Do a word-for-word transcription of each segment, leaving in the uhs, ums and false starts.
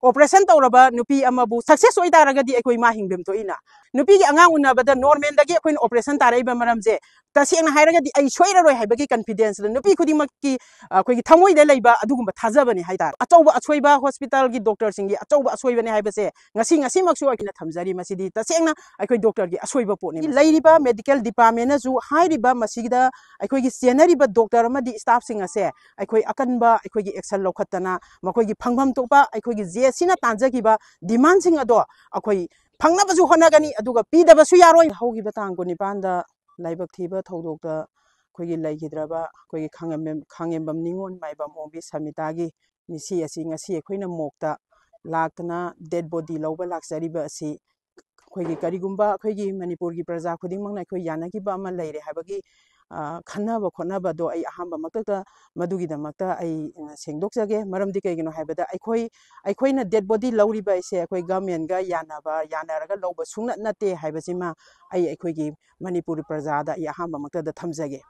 Operation ꯇꯧꯔꯕ ꯅꯨꯄꯤ ꯑꯃꯕꯨ ꯁꯛꯁꯦꯁ ꯑꯣꯏꯇꯥꯔꯒꯗꯤ ꯑꯩꯈꯣꯏ ꯃꯥ ꯍꯤꯡꯕꯤꯔꯝ ꯊꯣꯛꯏꯅ꯫ ꯅꯨꯄꯤꯒꯤ ꯑꯉꯥꯡ ꯎꯅꯕꯗ ꯅꯣꯔꯃꯦꯜꯗꯒꯤ ꯑꯩꯈꯣꯏꯅ ꯑꯣꯄꯔꯦꯁꯟ ꯇꯥꯔꯛꯏꯕ ꯃꯔꯝꯁꯦ, ꯇꯁꯦꯡꯅ ꯍꯥꯏꯔꯒꯗꯤ ꯑꯩ ꯁꯣꯏꯔꯔꯣꯏ ꯍꯥꯏꯕꯒꯤ ꯀꯟꯐꯤꯗꯦꯟꯁꯇ ꯅꯨꯄꯤ ꯈꯨꯗꯤꯡꯃꯛꯀꯤ ꯑꯩꯈꯣꯏꯒꯤ ꯊꯃꯣꯏꯗ ꯂꯩꯕ ꯑꯗꯨꯒꯨꯝꯕ ꯊꯥꯖꯕꯅꯤ ꯍꯥꯏꯇꯥꯔꯦ꯫ ꯑꯆꯧꯕ ꯑꯁꯣꯏꯕ, ꯍꯣꯁꯄꯤꯇꯥꯜꯒꯤ ꯗꯣꯛꯇꯔꯁꯤꯡꯒꯤ ꯑꯆꯧꯕ ꯑꯁꯣꯏꯕꯅꯤ ꯍꯥꯏꯕꯁꯦ ꯉꯁꯤ, ꯉꯁꯤꯃꯛꯁꯨ ꯑꯩꯈꯣꯏꯅ ꯊꯝꯖꯔꯤ꯫ ꯃꯁꯤꯗꯤ ꯇꯁꯦꯡꯅ ꯑꯩꯈꯣꯏ ꯗꯣꯛꯇꯔꯒꯤ ꯑꯁꯣꯏꯕ ꯄꯣꯠꯅꯤ꯫ ꯂꯩꯔꯤꯕ ꯃꯦꯗꯤꯀꯦꯜ ꯗꯤꯄꯥꯔꯠꯃꯦꯟꯅꯁꯨ ꯍꯥꯏꯔꯤꯕ ꯃꯁꯤꯗ ꯑꯩꯈꯣꯏꯒꯤ ꯆꯦꯟꯅꯔꯤꯕ ꯗꯣꯛꯇꯔ ꯑꯃꯗꯤ ꯁ꯭ꯇꯥꯐꯁꯤꯡ ꯑꯁꯦ ꯑꯩꯈꯣꯏ ꯑꯀꯟꯕ ꯑꯩꯈꯣꯏꯒꯤ ꯑꯦꯛꯁꯟ ꯂꯧꯈꯠꯇꯅ ꯃꯈꯣꯏꯒꯤ ꯐꯪꯐꯝ ꯊꯣꯛꯄ ꯑꯩꯈꯣꯏꯒꯤ ꯖꯦ ꯑꯦꯁ ꯁꯤꯅ ꯇꯥꯟꯖꯈꯤꯕ ꯗꯤꯃꯥꯟꯁꯤꯡ ꯑꯗꯣ ꯑꯩꯈꯣꯏ ꯐꯪꯅꯕꯁꯨ ꯍꯣꯠꯅꯒꯅꯤ, ꯑꯗꯨꯒ ꯄꯤꯗꯕꯁꯨ ꯌꯥꯔꯣꯏ꯫ ꯍꯧꯈꯤꯕ ꯇꯥꯡ ꯀꯨꯟꯅꯤꯄꯥꯟꯗ ꯂꯥꯏꯕꯛ ꯊꯤꯕ ꯊꯧꯗꯣꯛꯇ ꯑꯩꯈꯣꯏꯒꯤ ꯂꯩꯈꯤꯗ꯭ꯔꯕ ꯑꯩꯈꯣꯏꯒꯤ ꯈꯥꯉꯦꯝꯕꯝ, ꯈꯥꯉꯦꯝꯕꯝ ꯅꯤꯉꯣꯜ ꯃꯥꯏꯕꯝ ꯑꯣꯡꯕꯤ ꯁꯃꯤꯇꯥꯒꯤ ꯃꯤꯁꯤ ꯑꯁꯤ ꯉꯁꯤ ꯑꯩꯈꯣꯏꯅ ꯃꯣꯛꯇ ꯂꯥꯛꯇꯅ ꯗꯦꯗ ꯕꯣꯗꯤ ꯂꯧꯕ ꯂꯥꯛꯆꯔꯤꯕ ꯑꯁꯤ ꯑꯩꯈꯣꯏꯒꯤ ꯀꯔꯤꯒꯨꯝꯕ ꯑꯩꯈꯣꯏꯒꯤ ꯃꯅꯤꯄꯨꯔꯒꯤ ꯄ꯭ꯔꯖꯥ ꯈꯨꯗꯤꯡꯃꯛꯅ ꯑꯩꯈꯣꯏ ꯌꯥꯅꯈꯤꯕ ꯑꯃ ꯂꯩꯔꯦ ꯍꯥꯏꯕꯒꯤ, ꯑ, ꯈꯟꯅꯕ ꯈꯣꯠꯅꯕꯗꯣ ꯑꯩ ꯑꯍꯥꯟꯕꯃꯛꯇꯗ ꯃꯗꯨꯒꯤꯗꯃꯛꯇ ꯑꯩ, ꯑ, ꯁꯦꯡꯗꯣꯛꯆꯒꯦ꯫ ꯃꯔꯝꯗꯤ ꯀꯩꯒꯤꯅꯣ ꯍꯥꯏꯕꯗ ꯑꯩꯈꯣꯏ, ꯑꯩꯈꯣꯏꯅ ꯗꯦꯗ ꯕꯣꯗꯤ ꯂꯧꯔꯤꯕ ꯑꯩꯁꯦ ꯑꯩꯈꯣꯏ ꯒꯚꯔꯟꯃꯦꯟꯒ ꯌꯥꯅꯕ, ꯌꯥꯅꯔꯒ ꯂꯧꯕ ꯁꯨꯡꯅꯠ ꯅꯠꯇꯦ ꯍꯥꯏꯕꯁꯤꯃ ꯑꯩ ꯑꯩꯈꯣꯏꯒꯤ ꯃꯅꯤꯄꯨꯔ ꯄ꯭ꯔꯖꯥꯗ ꯑꯩ ꯑꯍꯥꯟꯕꯃꯛꯇꯗ ꯊꯝꯖꯒꯦ꯫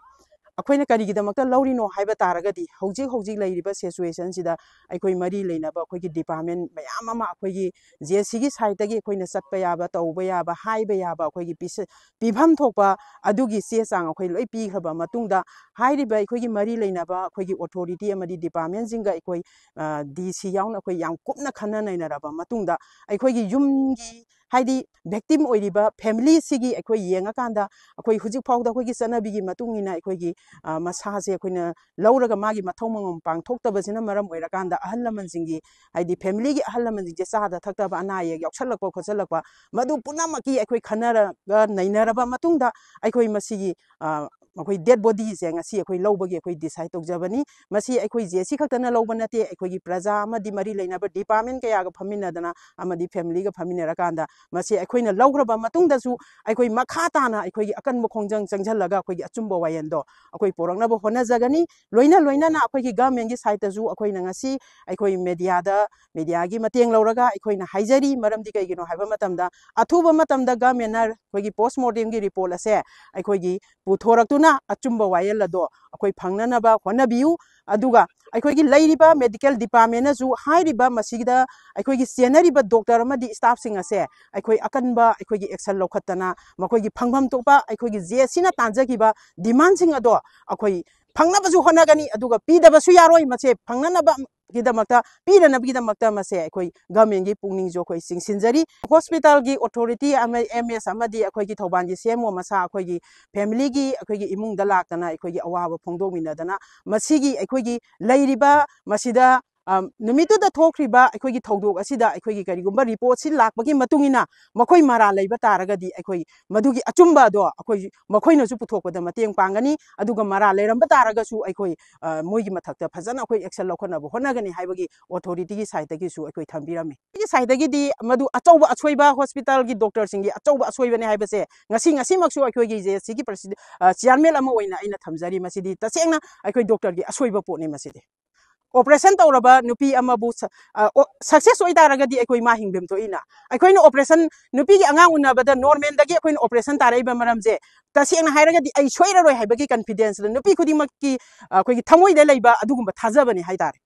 ꯑꯩꯈꯣꯏꯅ ꯀꯔꯤꯒꯤꯗꯃꯛꯇ ꯂꯧꯔꯤꯅꯣ ꯍꯥꯏꯕ ꯇꯥꯔꯒꯗꯤ, ꯍꯧꯖꯤꯛ ꯍꯧꯖꯤꯛ ꯂꯩꯔꯤꯕ ꯁꯤꯆꯨꯋꯦꯁꯟꯁꯤꯗ ꯑꯩꯈꯣꯏ ꯃꯔꯤ ꯂꯩꯅꯕ ꯑꯩꯈꯣꯏꯒꯤ ꯗꯤꯄꯥꯔꯠꯃꯦꯟ ꯃꯌꯥꯝ ꯑꯃ ꯑꯩꯈꯣꯏꯒꯤ ꯖꯦ ꯑꯦꯁ ꯁꯤꯒꯤ ꯁꯥꯏꯠꯇꯒꯤ ꯑꯩꯈꯣꯏꯅ ꯆꯠꯄ ꯌꯥꯕ, ꯇꯧꯕ ꯌꯥꯕ, ꯍꯥꯏꯕ ꯌꯥꯕ ꯑꯩꯈꯣꯏꯒꯤ ꯄꯤꯁ-, ꯄꯤꯐꯝ ꯊꯣꯛꯄ ꯑꯗꯨꯒꯤ ꯆꯦ ꯆꯥꯡ ꯑꯩꯈꯣꯏ ꯂꯣꯏ ꯄꯤꯈ꯭ꯔꯕ ꯃꯇꯨꯡꯗ, ꯍꯥꯏꯔꯤꯕ ꯑꯩꯈꯣꯏꯒꯤ ꯃꯔꯤ ꯂꯩꯅꯕ ꯑꯩꯈꯣꯏꯒꯤ ꯑꯣꯊꯣꯔꯤꯇꯤ ꯑꯃꯗꯤ ꯗꯤꯄꯥꯔꯠꯃꯦꯟꯁꯤꯡꯒ ꯑꯩꯈꯣꯏ, ꯑ, ꯗꯤ ꯁꯤ ꯌꯥꯎꯅ ꯑꯩꯈꯣꯏ ꯌꯥꯝ ꯀꯨꯞꯅ ꯈꯟꯅ ꯅꯩꯅꯔꯕ ꯃꯇꯨꯡꯗ ꯑꯩꯈꯣꯏꯒꯤ ꯌꯨꯝꯒꯤ, ꯍꯥꯏꯗꯤ ꯚꯤꯛꯇꯤꯝ ꯑꯣꯏꯔꯤꯕ ꯐꯦꯃꯤꯂꯤꯁꯤꯒꯤ ꯑꯩꯈꯣꯏ ꯌꯦꯡꯉꯀꯥꯟꯗ ꯑꯩꯈꯣꯏ ꯍꯧꯖꯤꯛ ꯐꯥꯎꯗ ꯑꯩꯈꯣꯏꯒꯤ ꯆꯠꯅꯕꯤꯒꯤ ꯃꯇꯨꯡ ꯏꯟꯅ ꯑꯩꯈꯣꯏꯒꯤ, ꯑ, ꯃꯁꯥꯁꯦ ꯑꯩꯈꯣꯏꯅ ꯂꯧꯔꯒ ꯃꯥꯒꯤ ꯃꯊꯧ ꯃꯉꯝ ꯄꯥꯡꯊꯣꯛꯇꯕꯁꯤꯅ ꯃꯔꯝ ꯑꯣꯏꯔꯀꯥꯟꯗ ꯑꯍꯜ ꯂꯃꯟꯁꯤꯡꯒꯤ, ꯍꯥꯏꯗꯤ ꯐꯦꯃꯤꯂꯤꯒꯤ ꯑꯍꯜ ꯂꯃꯟꯁꯤꯡꯁꯦ ꯆꯥꯗ ꯊꯛꯇꯕ, ꯑꯅꯥ ꯑꯌꯦꯛ ꯌꯥꯎꯁꯜꯂꯛꯄ ꯈꯣꯠꯆꯜꯂꯛꯄ, ꯃꯗꯨ ꯄꯨꯝꯅꯃꯛꯀꯤ ꯑꯩꯈꯣꯏ ꯈꯟꯅꯔꯒ ꯅꯩꯅꯔꯕ ꯃꯇꯨꯡꯗ ꯑꯩꯈꯣꯏ ꯃꯁꯤꯒꯤ, ꯑ, ꯑꯩꯈꯣꯏ ꯗꯦꯗ ꯕꯣꯗꯤꯁꯦ ꯉꯁꯤ ꯑꯩꯈꯣꯏ ꯂꯧꯕꯒꯤ ꯑꯩꯈꯣꯏ ꯗꯤꯁꯥꯏꯠ ꯇꯧꯖꯕꯅꯤ꯫ ꯃꯁꯤ ꯑꯩꯈꯣꯏ ꯖꯦ ꯑꯦꯁ ꯁꯤ ꯈꯛꯇꯅ ꯂꯧꯕ ꯅꯠꯇꯦ, ꯑꯩꯈꯣꯏꯒꯤ ꯄ꯭ꯔꯖꯥ ꯑꯃꯗꯤ ꯃꯔꯤ ꯂꯩꯅꯕ ꯗꯤꯄꯥꯔꯠꯃꯦꯟ ꯀꯌꯥꯒ ꯐꯝꯃꯤꯟꯅꯗꯅ ꯑꯃꯗꯤ ꯐꯦꯃꯤꯂꯤꯒ ꯐꯝꯃꯤꯟꯅꯔꯀꯥꯟꯗ ꯃꯁꯤ ꯑꯩꯈꯣꯏꯅ ꯂꯧꯈ꯭ꯔꯕ ꯃꯇꯨꯡꯗꯁꯨ ꯑꯩꯈꯣꯏ ꯃꯈꯥ ꯇꯥꯅ ꯑꯩꯈꯣꯏꯒꯤ ꯑꯀꯟꯕ ꯈꯣꯡꯖꯪ ꯆꯪꯁꯤꯜꯂꯒ ꯑꯩꯈꯣꯏꯒꯤ ꯑꯆꯨꯝꯕ ꯋꯥꯌꯦꯜꯗꯣ ꯑꯩꯈꯣꯏ ꯄꯨꯔꯛꯅꯕ ꯍꯣꯠꯅꯖꯒꯅꯤ꯫ ꯂꯣꯏꯅ ꯂꯣꯏꯅꯅ ꯑꯩꯈꯣꯏꯒꯤ ꯒꯚꯔꯟꯃꯦꯟꯒꯤ ꯁꯥꯏꯠꯇꯁꯨ ꯑꯩꯈꯣꯏꯅ ꯉꯁꯤ ꯑꯩꯈꯣꯏ ꯃꯦꯗꯤꯌꯥꯗ, ꯃꯦꯗꯤꯌꯥꯒꯤ ꯃꯇꯦꯡ ꯂꯧꯔꯒ ꯑꯩꯈꯣꯏꯅ ꯍꯥꯏꯖꯔꯤ꯫ ꯃꯔꯝꯗꯤ ꯀꯩꯒꯤꯅꯣ ꯍꯥꯏꯕ ꯃꯇꯝꯗ ꯑꯊꯨꯕ ꯃꯇꯝꯗ ꯒꯚꯔꯟꯃꯦꯟꯅ ꯑꯩꯈꯣꯏꯒꯤ ꯄꯣꯁꯃꯣꯔꯇꯦꯝꯒꯤ ꯔꯤꯄꯣꯔꯠ ꯑꯁꯦ ꯑꯩꯈꯣꯏꯒꯤ ꯄꯨꯊꯣꯔꯛꯇꯨꯅ ꯑꯆꯨꯝꯕ ꯋꯥꯌꯦꯜ ꯑꯗꯣ ꯑꯩꯈꯣꯏ ꯐꯪꯅꯅꯕ ꯍꯣꯠꯅꯕꯤꯌꯨ꯫ ꯑꯗꯨꯒ ꯑꯩꯈꯣꯏꯒꯤ ꯂꯩꯔꯤꯕ medical departmentꯅꯁꯨ ꯍꯥꯏꯔꯤꯕ ꯃꯁꯤꯗ ꯑꯩꯈꯣꯏꯒꯤ ꯆꯦꯟꯅꯔꯤꯕ doctor ꯑꯃꯗꯤ staffꯁꯤꯡ ꯑꯁꯦ ꯑꯩꯈꯣꯏ ꯑꯀꯟꯕ ꯑꯩꯈꯣꯏꯒꯤ action ꯂꯧꯈꯠꯇꯅ ꯃꯈꯣꯏꯒꯤ ꯐꯪꯐꯝ ꯊꯣꯛꯄ ꯑꯩꯈꯣꯏꯒꯤ JACꯅ ꯇꯥꯟꯖꯈꯤꯕ demandꯁꯤꯡ ꯑꯗꯣ ꯑꯩꯈꯣꯏ ꯐꯪꯅꯕꯁꯨ ꯍꯣꯠꯅꯒꯅꯤ, ꯑꯗꯨꯒ ꯄꯤꯗꯕꯁꯨ ꯌꯥꯔꯣꯏ꯫ ꯃꯁꯦ ꯐꯪꯅꯅꯕꯒꯤꯗꯃꯛꯇ, ꯄꯤꯗꯅꯕꯒꯤꯗꯃꯛꯇ ꯃꯁꯦ ꯑꯩꯈꯣꯏ governmentꯀꯤ ꯄꯨꯛꯅꯤꯡꯁꯨ ꯑꯩꯈꯣꯏ ꯆꯤꯡꯁꯤꯟꯖꯔꯤ꯫ Hospitalꯒꯤ authority ꯑꯃ, MS ꯑꯃꯗꯤ ꯑꯩꯈꯣꯏꯒꯤ ꯊꯧꯕꯥꯜꯒꯤ CMO ꯃꯁꯥ ꯑꯩꯈꯣꯏꯒꯤ familyꯒꯤ ꯑꯩꯈꯣꯏꯒꯤ ꯏꯃꯨꯡꯗ ꯂꯥꯛꯇꯅ ꯑꯩꯈꯣꯏꯒꯤ ꯑꯋꯥꯕ ꯐꯣꯡꯗꯣꯛꯃꯤꯟꯅꯗꯅ ꯃꯁꯤꯒꯤ ꯑꯩꯈꯣꯏꯒꯤ ꯂꯩꯔꯤꯕ ꯃꯁꯤꯗ, ꯑꯝ, ꯅꯨꯃꯤꯠꯇꯨꯗ ꯊꯣꯛꯈ꯭ꯔꯤꯕ ꯑꯩꯈꯣꯏꯒꯤ ꯊꯧꯗꯣꯛ ꯑꯁꯤꯗ ꯑꯩꯈꯣꯏꯒꯤ ꯀꯔꯤꯒꯨꯝꯕ reportꯁꯤ ꯂꯥꯛꯄꯒꯤ ꯃꯇꯨꯡ ꯏꯟꯅ ꯃꯈꯣꯏ ꯃꯔꯥꯜ ꯂꯩꯕ ꯇꯥꯔꯒꯗꯤ ꯑꯩꯈꯣꯏ ꯃꯗꯨꯒꯤ ꯑꯆꯨꯝꯕ ꯑꯗꯣ ꯑꯩꯈꯣꯏ ꯃꯈꯣꯏꯅꯁꯨ ꯄꯨꯊꯣꯛꯄꯗ ꯃꯇꯦꯡ ꯄꯥꯡꯒꯅꯤ, ꯑꯗꯨꯒ ꯃꯔꯥꯜ ꯂꯩꯔꯝꯕ ꯇꯥꯔꯒꯁꯨ ꯑꯩꯈꯣꯏ, ꯑ, ꯃꯣꯏꯒꯤ ꯃꯊꯛꯇ ꯐꯖꯅ ꯑꯩꯈꯣꯏ action ꯂꯧꯈꯠꯅꯕ ꯍꯣꯠꯅꯒꯅꯤ ꯍꯥꯏꯕꯒꯤ authorityꯒꯤ sideꯇꯒꯤꯁꯨ ꯑꯩꯈꯣꯏ ꯊꯝꯕꯤꯔꯝꯃꯤ꯫ ꯑꯩꯒꯤ sideꯇꯒꯤꯗꯤ ꯃꯗꯨ ꯑꯆꯧꯕ ꯑꯁꯣꯏꯕ, hospitalꯒꯤ doctorꯁꯤꯡꯒꯤ ꯑꯆꯧꯕ ꯑꯁꯣꯏꯕꯅꯦ ꯍꯥꯏꯕꯁꯦ ꯉꯁꯤ, ꯉꯁꯤꯃꯛꯁꯨ ꯑꯩꯈꯣꯏꯒꯤ JACꯒꯤ ꯄ꯭ꯔꯁꯤ-, ꯑ, chairman ꯑꯃ ꯑꯣꯏꯅ ꯑꯩꯅ ꯊꯝꯖꯔꯤ꯫ ꯃꯁꯤꯗꯤ ꯇꯁꯦꯡꯅ ꯑꯩꯈꯣꯏ doctorꯒꯤ ꯑꯁꯣꯏꯕ ꯄꯣꯠꯅꯤ ꯃꯁꯤꯗꯤ꯫ Operation ꯇꯧꯔꯕ ꯅꯨꯄꯤ ꯑꯃꯕꯨ ꯁ-, ꯑ, ꯑꯣ, success ꯑꯣꯏꯇꯥꯔꯒꯗꯤ ꯑꯩꯈꯣꯏ ꯃꯥ ꯍꯤꯡꯐꯝ ꯊꯣꯛꯏꯅ꯫ ꯑꯩꯈꯣꯏꯅ operation, ꯅꯨꯄꯤꯒꯤ ꯑꯉꯥꯡ ꯎꯅꯕꯗ normalꯗꯒꯤ ꯑꯩꯈꯣꯏꯅ operation ꯇꯥꯔꯛꯏꯕ ꯃꯔꯝꯁꯦ, ꯇꯁꯦꯡꯅ ꯍꯥꯏꯔꯒꯗꯤ ꯑꯩ ꯁꯣꯏꯔꯔꯣꯏ ꯍꯥꯏꯕꯒꯤ confidenceꯗ ꯅꯨꯄꯤ ꯈꯨꯗꯤꯡꯃꯛꯀꯤ, ꯑ, ꯑꯩꯈꯣꯏꯒꯤ ꯊꯃꯣꯏꯗ ꯂꯩꯕ ꯑꯗꯨꯒꯨꯝꯕ ꯊꯥꯖꯕꯅꯤ ꯍꯥꯏꯇꯥꯔꯦ꯫